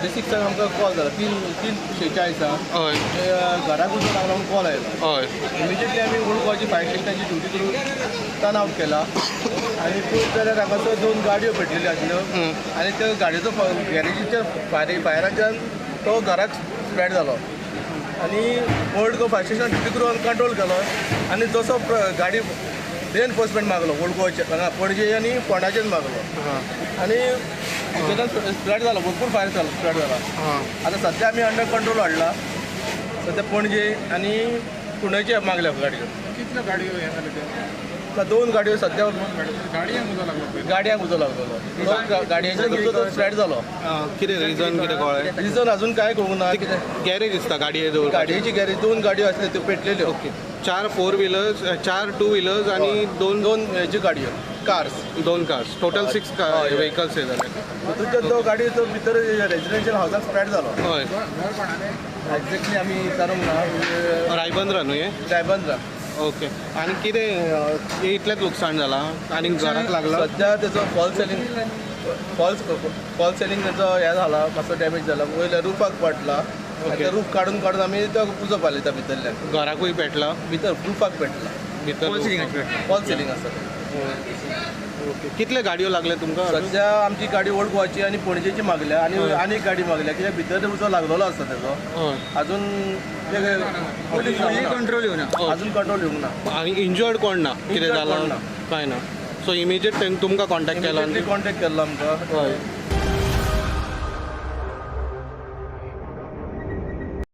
3:46 आमकां कॉल जाला, 3:46 घराक उजो लागला म्हणून कॉल आयलो. इमिजिएटली आमी ओल्ड गोवाची फायर स्टेशनाची ड्युटी करून टर्न आवट केला आनी पळयत जाल्यार हांगासर दोन गाडयो पेटलेल्यो आसल्यो आनी त्या गाडयेचो गॅरेजीच्या फायराच्यान तो घराक स्प्रेड जालो आनी old Goa fire station duty करून कंट्रोल केलो आनी जसो गाडी रिएनफोर्समेंट मागलो ओल्ड गोवाचे हांगा पणजे आनी फोंडाचेर मागलो आनी भितरल्यान स्प्रेड जालो, भरपूर फायर जालो, स्प्रेड जाला. आतां सद्या आमी अंडर कंट्रोल हाडला. सद्या पणजे आनी कुंडयचे मागल्या गाडयो. कितल्यो गाडयो हें जालें ते? आतां दोन गाडयो सद्या. गाडयांक उजो लागलो पयलीं. गाडयांक उजो लागलेलो, गाडयांचो उजो स्प्रेड जालो. कितें रिजन कितें कळ्ळें? रिजन अजून काय कळूंक ना कितें. गॅरेज दिसता गाडये दवरपाची. गाडयेची गॅरेज, दोन गाडयो आसल्यो त्यो पेटलेल्यो. ओके, चार फोर व्हिलर्स, चार टू व्हिलर्स आनी दोन दोन हेच्यो गाडयो, कार्स. दोन कार्स, टोटल सिक्स हय. व्हेकल्स हे जाले. तितूंतल्यान तो गाडयेचो भितर रेजिडेन्शियल हावसाक स्प्रेड जालो. हय. घर कोणालें? एक्झॅक्टली आमी विचारूंक ना. रायबंद्रा न्हू हें? रायबंद्रा. ओके, आनी कितें इतलेंच लुकसाण जालां आनी घराक लागला? सद्या तेचो फॉल सिलिंग तेचो हें जाला, मातसो डॅमेज जाला. वयल्या रुफाक पडला आनी ते रूफ काडून काडून आमी तो उजो पालयता भितरल्यान. घराकूय पेटला? भितर रुफाक पेटला. भितर. फॉल सिलिंग आसा तें. ओके, कितले गाडयो लागले तुमकां? सद्या आमची गाडी ओल्ड गोवाची आनी पणजेची मागल्या आनी आनी एक गाडी मागल्या, कित्याक भितर उजो लागलेलो आसा तेजो. अजून कंट्रोल येवना. अजून कंट्रोल येवंक ना. आनी इंजर्ड कोण ना कितें Injured जालां? कोण ना. कांय ना. सो इमिजिएट तुमकां कॉन्टॅक्ट केला? कॉन्टॅक्ट केल्लो आमकां. हय.